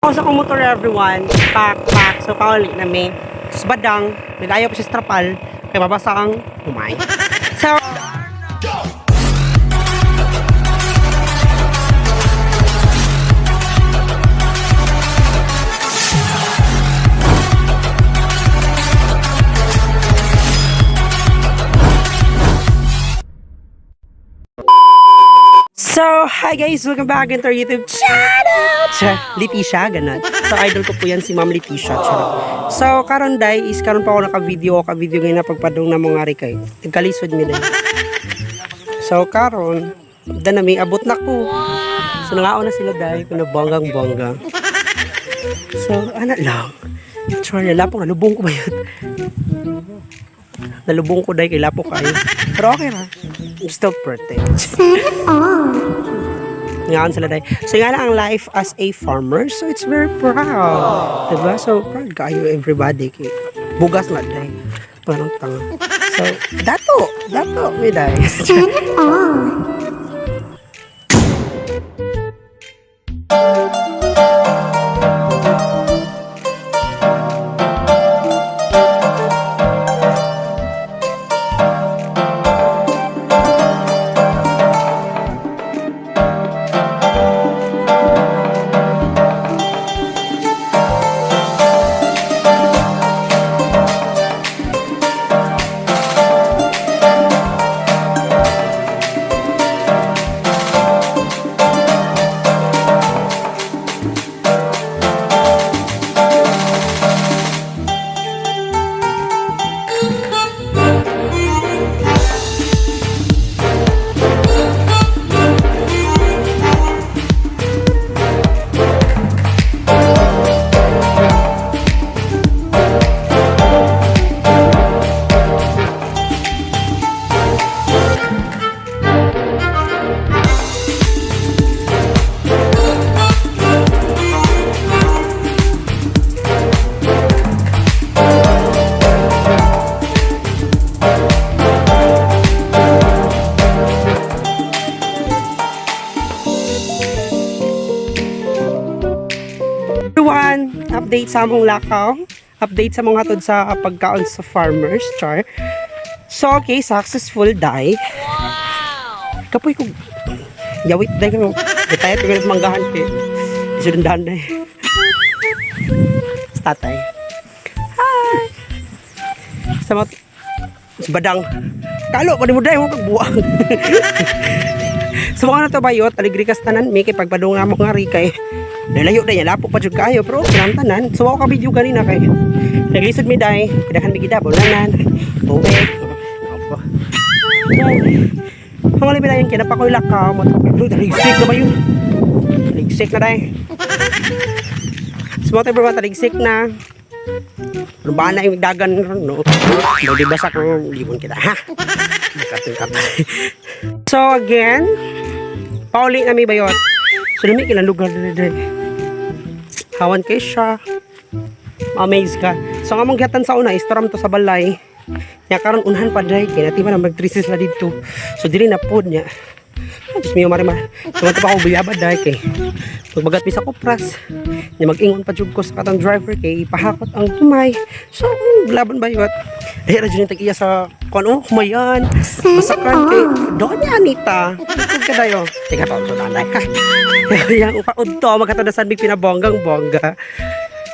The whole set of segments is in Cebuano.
Ako sa akong motor, everyone. Pak, pak. So, pauli na may. Tapos badang, nilayo pa siya sa trapal. Kaya mabasa ang humay. So, hi guys! Welcome back into our YouTube channel! Char, Leticia, ganun. So, idol ko po yan si Ma'am Leticia. Charot. So, karon day is karon pa ako naka-video, ka-video ngayon na pagpadong na mga rikay. Nagkalisod mi day. So, karon, da na may abot na ko. So, nangaon na sila day, kuna bonggang bongga. So, ana lang. Char, nalapong, nalubong ko ba yun? Nalubong ko day, kay lapok kayo. Pero okay ra. I'm still pretty. Ngayon sila dahil. So nga lang ang life as a farmer. So it's very proud. Diba? So proud kayo everybody. Kay bugas na dahil. Parang tanga. So dato. Dato. May dahil. Everyone, update sa among lakaw. Update sa mga hatod sa pagkaon sa farmers, char. So, okay, successful die. Wow! Kapoy ko, yawit day ko. Gitayat ko sa manggahan kay. Isundahan day. Sa tatay. Hi! Sa mga, sa badang. Kalo, pa di mo day, huwag kang buwang. Sa mga na to bayot, aligri kas tanan mi kay pagpadung nga mo nga ri kay Lalayo na yan, lapo pa jud kayo, pero okay lang tanan. So ako ka video kanina kay naglisod mi day, kadakan mi gida bulanan, tubig. Opo. Hangali mi dayon kay napakoy lakaw mo to. Taligsik na ba yun? Taligsik na day. So mga tayo taligsik na. Ano ba na yung dagan ron, no? No, di basa ko libon kita, ha? Makatong-katong. So again, pauli na mi bayot. So lami kilang lugar na dre. Hawan kay siya. Amaze ka. So nga mong gihatan sa una, istoram to sa balay. Nya karon unahan pa dre kay nati man ang magtrisis na didto. So dili na pod niya. Ay, Diyos mio marima. Tumanto pa ako biyaba dai kay pagbagat mi sa kupras. Nya mag-ingon pa jud ko sa katong driver kay ipahakot ang humay. So laban bayot. Dahil ra jud yung tag-iya sa kuan oh, humayan. Masakan kay Doña Anita. Tugtog ka dayo. Teka pa so nanay. Yang upa udto magkatod sa big pinabonggang bongga.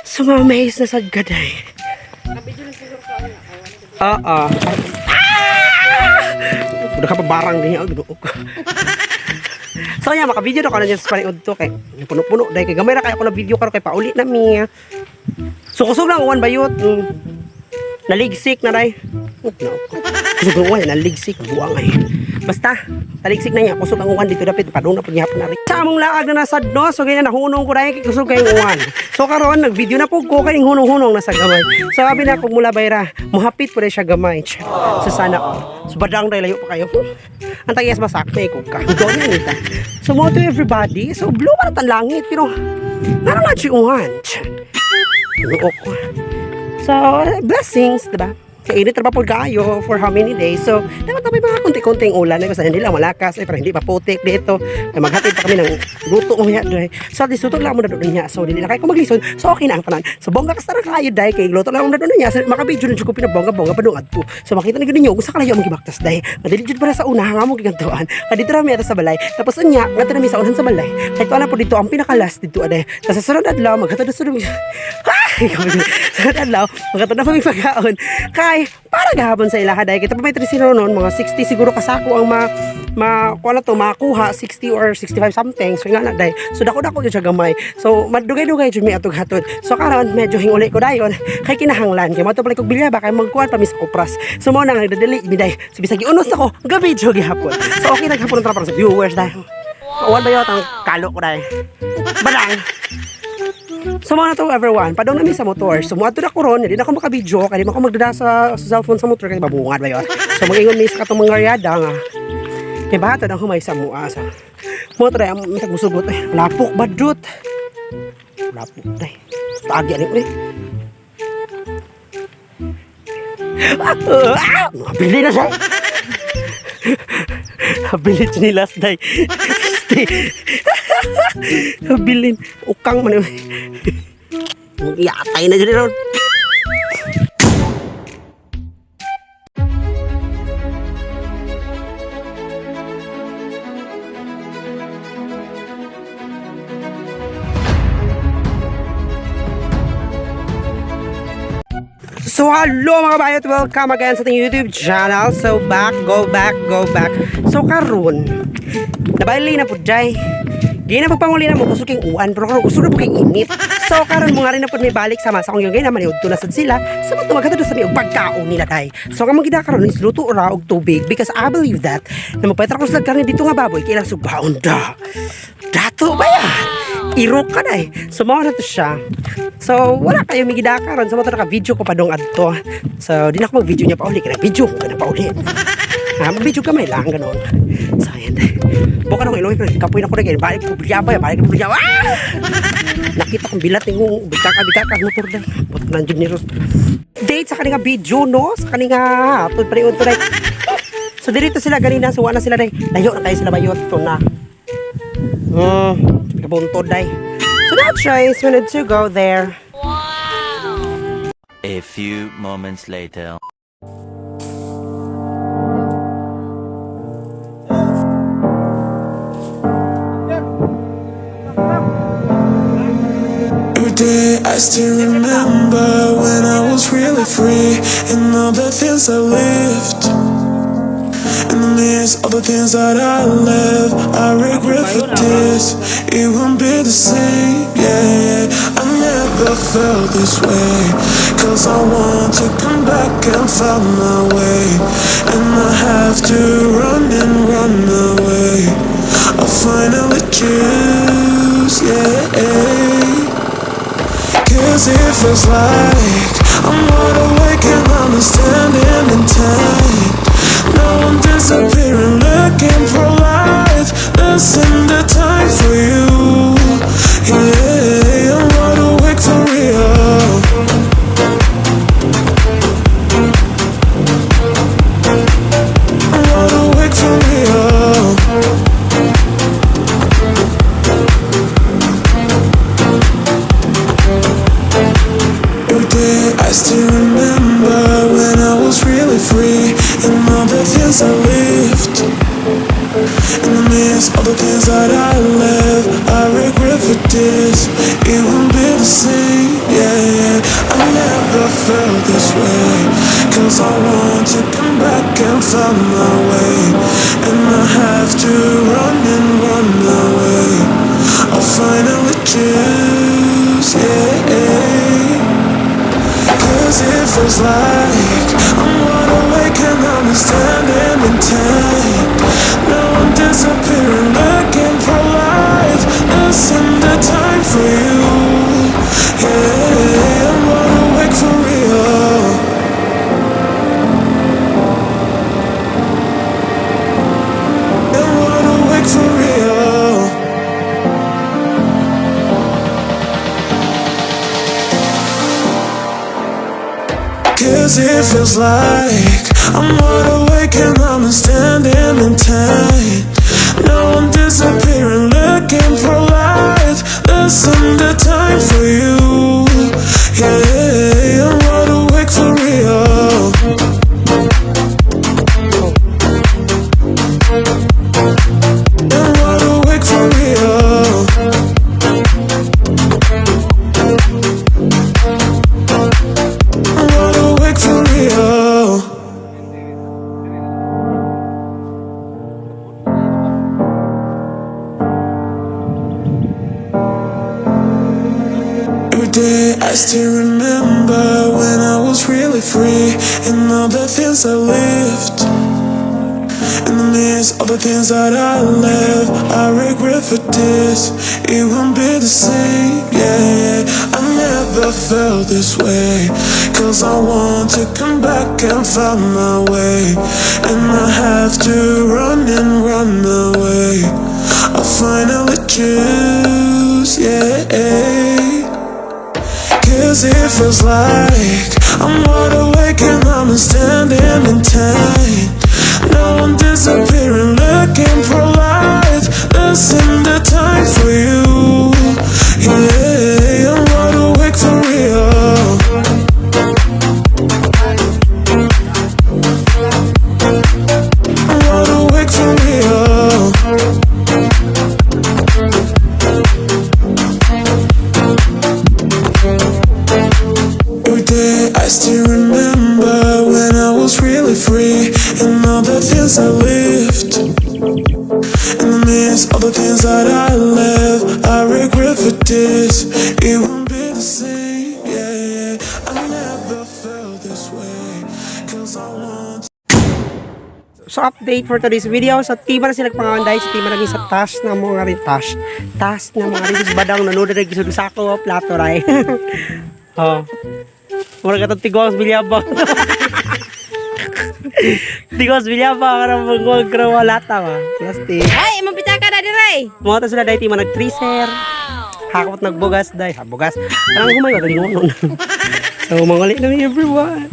So ma-amaze na sad ka day. Oo. Ah! Udah ka pa barang niya Ginoo ko. So nya maka-video na ko na dyan sa paniud to kay puno-puno dahil kay gamay ra kay ako na video karon kay pauli na mi. So kusog lang uwan bayot. Naligsik na day. Oh, no. Kusog ang uwan, naligsik buang ay. Basta taligsik na niya kusog ang uwan dito dapit padung na pud gihapon na rin. Sa among laag na nasad no, so ganyan nahunong ko dahil kay kusog kay uwan. So karon nag-video na pud ko kay hunong-hunong na sa gamay. So abi na kung mula bayra, muhapit po siya gamay. So sana all. So badang day layo pa kayo. Ang tagiyas masakte ko ka. Doon nita. So mo to everybody. So blue pa na langit pero naro na siya uwan. Ginoo ko. So, blessings, diba? Kay init ra pa pud kaayo for how many days. So, dapat na may mga konti-konting ulan. Ay, basta hindi lang malakas. Ay, para hindi maputik dito. Ay, maghatid pa kami ng luto mo niya. Dre. So, at least luto lang mo na doon niya. So, dili na kayo kung maglisod. So, okay na ang tanan. So, bongga kasta na kayo, day. Kay luto lang mo na doon niya. So, makabidyo na jud ko pinabongga-bongga pa doon adto. So, makita na gud ninyo kung sa kalayo ang gibaktas, day. Madili jud para sa una, nga mo gigantuan. Kay dito ra mi ato sa balay. Tapos unya, ngadto na mi sa unahan sa balay. Kay tuwa na po dito ang pinakalas dito aday. Tapos sa sunod adlaw maghatod na sunod. Ay, sunod adlaw, maghatod na pa mi pagkaon. Kay para gahapon sa ilaha day. Kita pa may trisino noon, mga 60 siguro kasako ang ma ma kuha na to, makuha 60 or 65 something. So nga na day. So dako dako gyud siya gamay. So madugay-dugay jud mi atog hatod. So karon medyo hinguli ko dayon kay kinahanglan kay mo to kog bilya ba kay magkuan pa mi sa kopras. So mo na nga nagdadali mi day. So bisag giunos nako, gabi jud gihapon. So okay na gihapon ang para sa viewers day. Uwan ba yun ang kalo ko day. Badang. So mga na to everyone, padong namin sa motor. So muadto na ko ron, hindi na ako makabidyo, kaya di man ako magdada sa cellphone sa motor kay mabungad ba yun. So mag-ingon mi sa katong mga riyada nga. Kay bahatod ang humay sa mua sa motor ay ang mitag musugot eh. Lapok badrut. Lapok day. Tagi ani uli. Ah, ah, nabili na siya. Nabili chinilas day. Stay. Nabilin. Ukang man yun. Yatay na dyan ron. So hello mga bayot, welcome again sa ating YouTube channel. So back, go back, go back. So karon, nabalili na po jay. Di na pagpanguli na mo kusog king uwan pero karon usog na po king init. So karon mo nga rin na po may balik sama sa akong yung naman iudto na sad sila sa mga tumagatod sa may og pagkaon nila day. So ang mga karon is luto ra og tubig because I believe that na magpaitar ko sila karne dito nga baboy kailang sugbaon da. Dato ba yan? Iro ka na eh. So, mao na to siya. So, wala kayo may gidakaron. Sa mga naka-video ko pa dong adto. So, di na ako mag-video niya pa uli. Kaya video ko na pa uli. Ah, mag-video ka may lang, ganon. So, ayan. Bukan ako iloy, pero kapoy na ko na kayo. Balik ko, bigya ba? Balik ko, bigya. Ah! Nakita kong bilat yung bigkaka, bigkaka, motor na. But nandiyan ni Ros. Date sa kaninga video, no? Sa kaninga, hapon pa rin, So, dirito sila ganina. So, wala na sila day. Layo na tayo sila bayot. Ito na. Kabuntod day. So no choice, we need to go there. A few moments later. Every day I still remember when I was really free and all the things I lived. In the midst of the things that I left, I regret for this. It won't be the same, yeah. I never felt this way. 'Cause I want to come back and find my way. And I have to run and run away. I finally choose, yeah. 'Cause it feels like I'm wide awake and I'm standing in time. Now I'm disappearing, looking for life. Listen the time for you. Yeah, I'm wide awake for real. I'm wide awake for real. Every day I still remember when I was really free and all the things I lived. In the midst of the things that I left, I regret for this. It won't be the same, yeah. I never felt this way. 'Cause I want to come back and find my way. And I have to run and run away. I'll finally choose, yeah. 'Cause it feels like I'm wide awake and I'm standing in time. Now I'm disappearing, looking for life. Listen the time for you. Yeah, I'm wide awake for real. I'm wide awake for real. 'Cause it feels like I'm wide awake and I'm standing in time. Now I'm disappearing, looking for light. Listen the time for you. Yeah, I'm wide awake for real. I'm wide awake for real. I'm wide awake for real. Every day I still remember when I was really free and all the things I lived. In the midst of the things that I left, I regret for this. It won't be the same, yeah. I never felt this way. 'Cause I want to come back and find my way. And I have to run and run away. I finally choose, yeah. 'Cause it feels like I'm wide awake and I'm standing in time. Now I'm disappearing, looking for light. Listen the time for you. Yeah, I'm wide awake for real. I'm wide awake for real. Every day I still remember when I was really free and all the things I lived. In the midst of the things that I left, I regret for this. It won't be the same, yeah. I never felt this way. 'Cause I want So update for today's video. Sa tima na sila panganday, sa tima na mi sa task na mo nga rin task. Task na mga rin sa badang nanood na gisud sa ako plato ray. Oh. Mura ka tigong bilyabang. Tigong bilyabang karang bungog karang wala ta ba. Plastic. Ay, imong pitaka na dire. Mga ta sila dahil tima nag-tracer. Hakot nagbugas dahil. Ha, bugas. Parang humay, magaling mo nun. So, manguli na mi, everyone.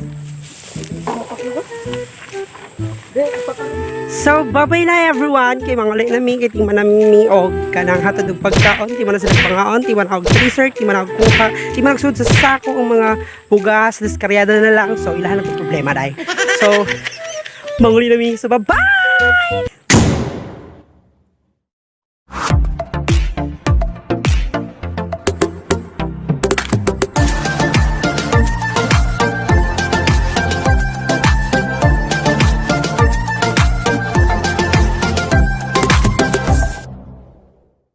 So, bye-bye na, everyone. Kay manguli na mi, kay tingman namin mi og kanang hatod og pagkaon, ti man na sila pangaon, ti man og tracer, ti man og kuha, ti man og sud sa sako ang mga bugas, diskaryada na lang. So, ilahan na problema dai. So, manguli na mi. So, bye-bye!